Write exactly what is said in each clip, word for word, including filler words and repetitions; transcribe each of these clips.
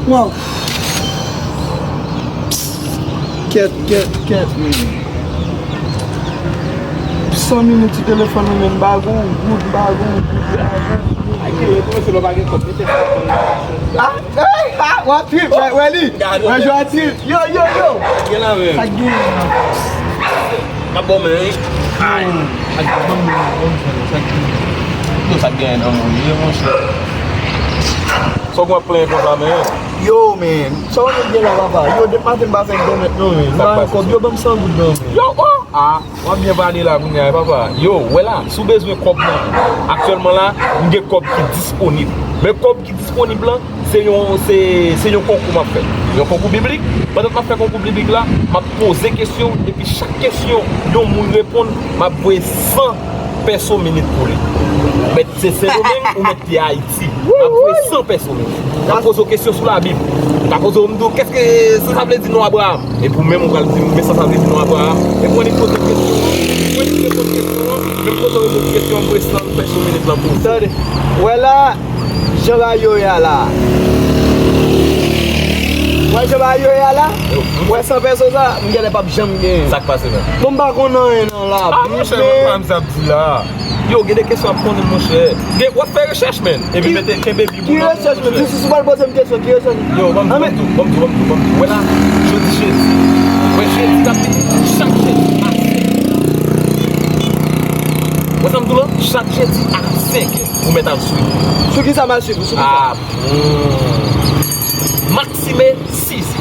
Waw. Kèt, kèt, kèt, men. San minit sou telefòn ou, men, m pa gon goud, m pa gon goud, m pa gon goud. Ay, ki lè kòmanse lè w pa gen kòb, mete sa. Ah, hey, ah, w ap trip, wè, wè li. Wè, jwè a trip. Yo, yo, yo. Gen la menm. Sa k gen la? M ap ba w men, wi. Ay. Sa k gen, ban m, ban m, sa k gen. Yo, sa k gen nan moun, ye, monchè. Sa w konn ap plenyen konsa, men? Yo, men, sa w gen la, papa? Yo, depi maten m pa fè dòmèt non, men. M pa gen kòb, yo, ban m san goud non, men. Yo, oh, ah, w ap byen pale la kounye a, papa. Yo, wè la, si w bezwen kòb nan, aktyèlman la, m gen kòb ki disponib. Men kòb ki disponib lan, se yon, se, se yon konkou m ap fè. Yon konkou biblik. Pandan m ap fè konkou biblik la, m ap poze kesyon, epi chak kesyon yon moun reponn, m ap voye san pèso minit pou li. Ou mèt se Sendomeng, ou mèt te Ayiti. M ap voye san pèso minit. M ap poze w kesyon sou Labib. M ap poze w, m di w, kèske sa, sa vle di non Abraham? Epi ou menm ou pral di m, men sa, sa vle di non Abraham. Epi w annik poze kesyon an. Mwen ki reponn kesyon an, menm kote w reponn kesyon an, m voye san pèso minit lan pou ou. Tande. Wè la, jan bagay yo ye a la. Wè jan bagay yo ye a la. Wè san pèso sa, m genlè p ap janm genyen. Sa k pase, men? Bon, m pa konn anyen nan la. Ah, monchè, men m pa sa ap di la. Yo, gen de kesyon ap konnen, monchè. Gen, w ap fè rechèch, men. Epi mete, kenbe Bib ou nan men, monchè. Ki rechèch, men? Jis ou pral poze m kesyon, ki rechèch? Yo, ban m di w, ban m di w, ban m di w, ban m di w. Wè la, jodi jedi. Wè jedi k ap vini, chak jedi a senk è. Wè sa m di w la? Chak jedi a senk è, ou mèt al swiv. Sou ki sa m al swiv ou? Sou ki sa? Ah, hmm. Maxime Sizi.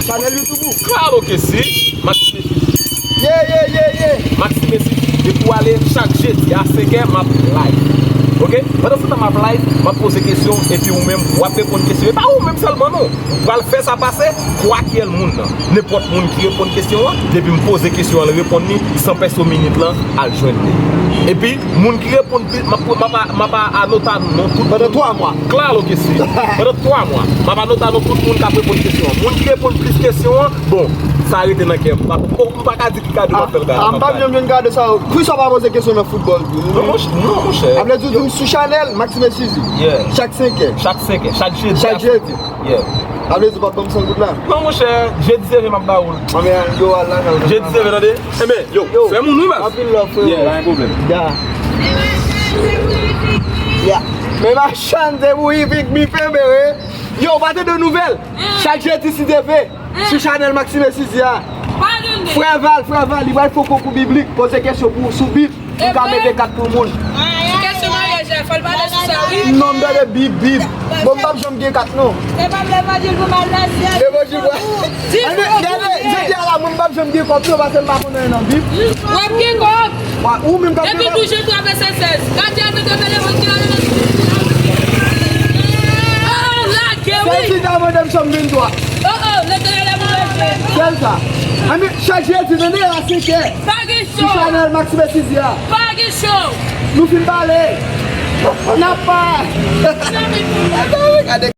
Chanèl YouTube ou? Claro que sí. Maxime Sizi. Ye, ye, ye, ye. Maxime Sizi. Depi w ale chak jedi a senk è, m ap live. Ok? Pandan se tan m ap live, m ap poze kesyon, epi ou menm, w ap reponn kesyon. E pa ou menm sèlman, non. Ou pral fè sa pase, kwa ki èl moun nan. Nenpòt moun ki reponn kesyon an, depi m poze kesyon an, l reponn li, san pèso minit lan, al jwenn li. Epi, moun ki reponn plis, m ap, m ap, m ap anota non tout moun. Pandan twa mwa. Claro que sí. Pandan twa mwa. M ap anota non tout moun k ap reponn kesyon an. Moun ki reponn plis kesyon an, bon, sa rete nan kè m. M pa, m pa ka di ki kado m ap fè l. Ah, m p ap janm jwenn kado sa yo. Poukisa w pa poze kesyon nan foutbòl tou? Non, monchè, non, monchè. Sa vle di w di m sou chanèl Maxime Sizi. Yeah. Chak senk è. Chak senk è. Chak jedi. Chak jedi. Yeah. Sa vle di w p ap ban m san goud la? Non, monchè, jedi se ven m ap ba ou l. Anben, yo, al la, al la. Jedi se ven, tande? Enben, yo, frè moun, wi, mas. Anpil love, frè. Yeah, pa gen pwoblèm. Ya. Ya. Men machann, se pou Yvik mi fenbe, wi. Yo, w pa tande nouvèl? Chak jedi, si Dye vle, sou chanèl Maxime Sizi a. Frè Val, frè Val, li pral fè yon konkou biblik, poze kesyon pou, sou Bib. Ou ka mete kat pou moun. Kesyon maryaj la, fò l pale sou sa, wi. Non, m tande Bib, Bib. Bon, m p ap janm gen kat, non. Se pa levanjil pou m al nan syèl. Levanjil pou... Gade, jodi a la, mwen, m p ap janm gen kòb, non, paske m pa konn anyen nan Bib. W ap gen kòb. Ou menm k ap gen kòb. Depi douz jan travèse sèz. Gade a, nou travèse levanjil la, levanjil la. Oh, lage, wi. Sèl ki ta mande m chanm venntwa. Oh, oh, Letènèl ap manje. Sèl sa. Anben, chak jedi, tande a senk è. Pa gen cho. Sou chanèl Maxime Sizi a. Pa gen cho. Nou fin pale. N ap pa. Gade